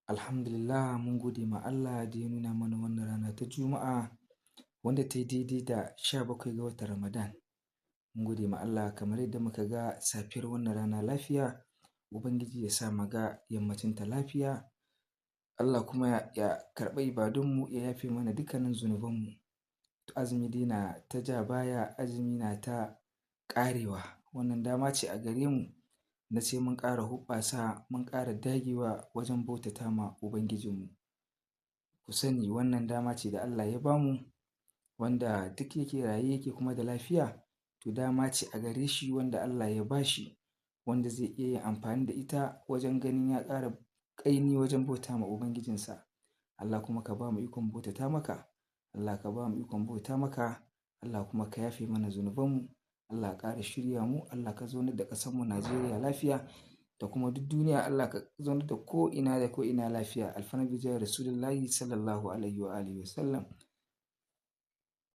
Alhamdulillah, mun gode ma Allah da ya nuna mana wannan rana ta Juma'a wanda ta yi daidai da 17 ga watan Ramadan. Mun gode ma Allah kamar yadda muka ga safiyar wannan rana lafiya, Ubangiji ya sa mu ga yammacinta lafiya, Allah kuma ya karɓi ibadunmu ya yafe mana dukkanin zunubanmu. Azumi dai na ta ja baya, azumi na ta ƙarewa. Wannan dama ce a gare mu na sai mun ƙara huɓɓasa, mun ƙara dagewa wajen bautata ma Ubangijinmu. Ku sani wannan dama ce da Allah ya bamu, wanda duk yake raye yake kuma da lafiya, to dama ce a gare shi wanda Allah ya ba shi, wanda zai iya yin amfani da ita wajen ganin ya ƙara ƙaimi wajen bauta ma Ubangijinsa. Allah kuma ka ba mu ikon bautata maka, Allah ka ba mu ikon bauta maka, Allah kuma ka yafe mana zunubanmu, Allah ka ƙara shirya mu, Allah ka zaunar da ƙasarmu Najeriya lafiya da kuma duk duniya. Allah ka zaunar da ko'ina da ko'ina lafiya. Alfarmar bijahi Rasulullahi sallallahu alaihi wa alihi wa sallam.